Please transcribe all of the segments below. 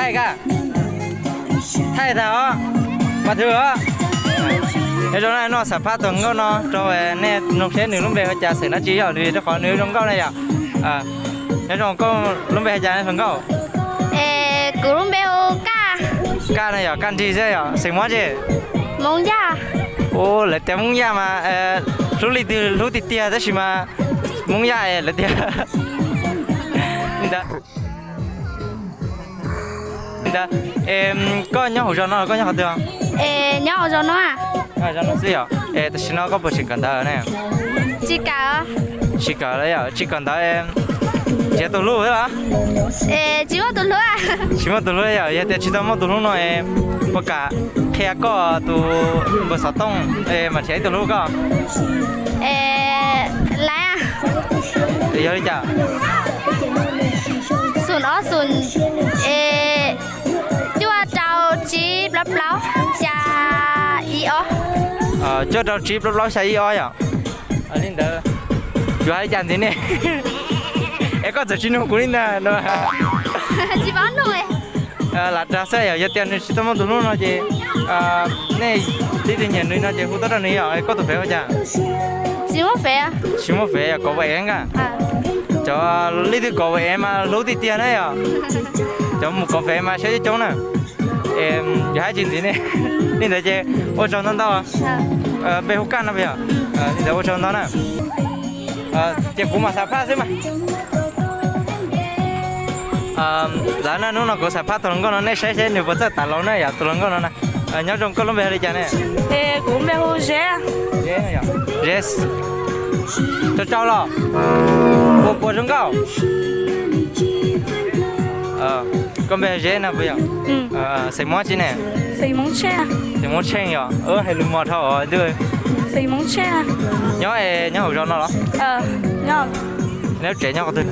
Thaij ka, thaij tag os, mas thwv os. Nyob zoo na, noj xam phaj tus hluas nkauj no rau nej mloog seb nws lub npe hu cas, xeem dab tsi, yog nws rau qhov nws zoo nkauj na yom. Nyob zoo, koj lub npe hu cas hluas nkauj? Kuv lub npe hu Kaj. Kaj na yom, Kaj Nrig xwb yom, xeem Hmoob tsi? Hmoob Yaj. Ua, lawv tias Hmoob Yaj mas hlub leej twg hlub tiag tiag, tab sis mas Hmoob Yaj es lawv tias. Ntawd, koj nyob hauv zos no los koj nyob qhov twg? Nyob hauv zos no. Zos no xwb yom. Es tam sim no koj puas tseem kawm ntawv ne? Tsis kawm. Tsis kawm los yom, tsis kawm ntawv, nrhiav tus hlub xwb los? Tsis muaj tus hlub. Tsis muaj tus hlub yom, yog tias tsis tau muaj tus hlub no es puas kam qhia koj tus npawb xov tooj es mam nrhiav ib tug hlub koj? Laiv. Yog li cas? Xoom ob xoom cuaj rau tsib plaub plaub xya ib ob. Cuaj rau tsib plaub plaub xya ib ob yom. Li ntawd, yuav hais li cas ntxiv ne? Es koj txawm tsis nug kuv li ntag no. Tsis paub nug. Lam dag xwb yom, yog tias nws tsis tau muaj tus hlub no ces nej leej twg nyiam nws no ces hu tuaj rau nws yom. Koj tus fev hu cas? Tsis muaj fev. Tsis muaj fev yom, kov fev nka. Cov leej twg kov fev mas hlub tiag tiag na yom. Cov mus kov fev mas siab coob coob na. Yuav hais tsis ntxiv ne. Li ntawd ces ua tsaug ntau ntau. Npe hu Kaj no puas yog? Li ntawd ua tsaug ntau na. Ces kuv mam xam phaj xwb mas. Lawv na, hnub no kuv xam phaj tus hluas nkauj no, nej saib seb nws puas txawj tas laus na yom, tus hluas nkauj no na. Nyob zoo, koj lub npe hu li cas ne? Kuv npe hu Zeb. Zeb, rau rau los. Puas, puas zoo nkauj? Koj npe Zeb no puas yog? Xeem Hmoob tsi ne? Xeem Hmoob Tsheej yog. Hais lus mos dhau ntuj. Nyob, nyob hauv zos no los? Nej lub tsev nyob qhov twg?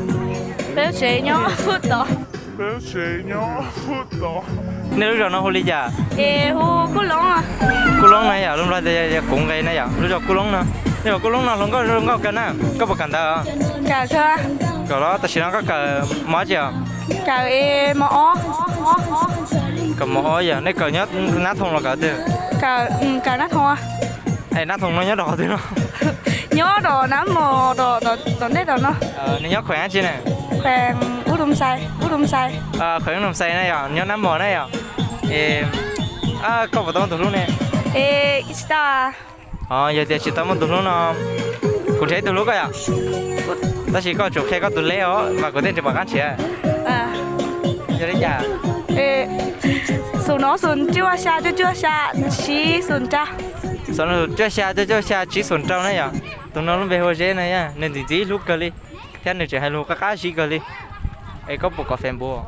Nej lub zos no hu li cas? Kuj Loob no yom, lub nplog tias yog Kuv Nqe na yom, lub zos Kuj Loob no. Lub zos Kuj Loob no hluas nkauj zoo nkauj kawg na. Koj puas kawm ntawv? Kawm los, tam sim no koj kawm mos tsi os? Kawm mos ob yom, nej kawm nyob Nab Thoo los kawm twg? Nab Thoo no nyob rau qhov twg no? Nyob rau Nab Mos, tom ntej tom no. Nws nyob kheem dab tsi na? Kheem Ub Dum Xais, Ub Dum Xais. Kheem Ub Dum Xais na yom, nyob Nab Mos na yom. Koj puas tau muaj tus hlub ne? Tsis tau. Yog tias tsis tau muaj tus hlub no, kuv nrhiav ib tug hlub koj yom. Tab sis koj tsum qhia koj tus leb os, mas kuv thiaj tsis pom qab nrhiav. Yog li cas? Xoom no xoom cuaj xya cuaj cuaj xya tsib xoom rau. Xoom no xoom cuaj xya cuaj cuaj xya tsib xoom rau na yom. Tus no lub npe hu ua Zeb na, nws ntxim ntxim hlub kawg li, thiab nws tseem hais lus qab qab zib kawg li. Es koj puas kov Facebook?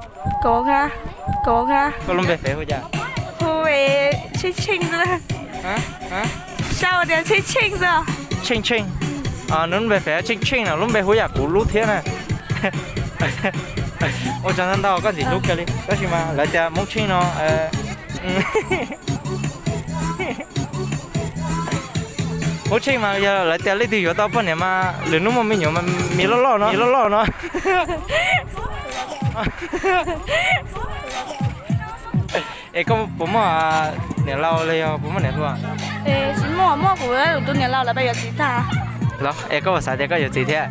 Kov, kov. Koj lub npe Facebook hu cas? Hu Tsheej Tsheej. Sau tias Tsheej Tsheej xwb. Tsheej Tsheej. Nws lub npe Facebook Tsheej Tsheej no, lub npe hu yam kuv lub thiab na. Ua tsaug ntau ntau, koj ntxim hlub kawg li, tab sis mas lawv tias Hmoob Tsheej no, Hmoob Tsheej mas yog lawv tias leej twg yuav tau poj niam mas lwm hnub muaj me nyuam mas me loj loj no, me loj loj no. Es koj puas muaj niam laus los yog puas muaj niam hluas? Tsis muaj, muaj kuv tus niam laus lawv pab yuav txiv tag. Los es koj puas xav tias koj yuav txiv thiab?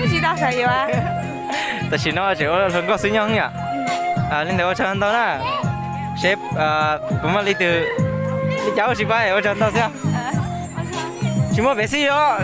Tsis tau xav yuav. Tam sim no tseem ua hluas nkauj xwb nyob yom. Li ntawd ua tsaug ntau na. Seb puas muaj leej twg li cas, ua tsis pab ua tsaug ntau xwb. Tsis muaj pem xij os.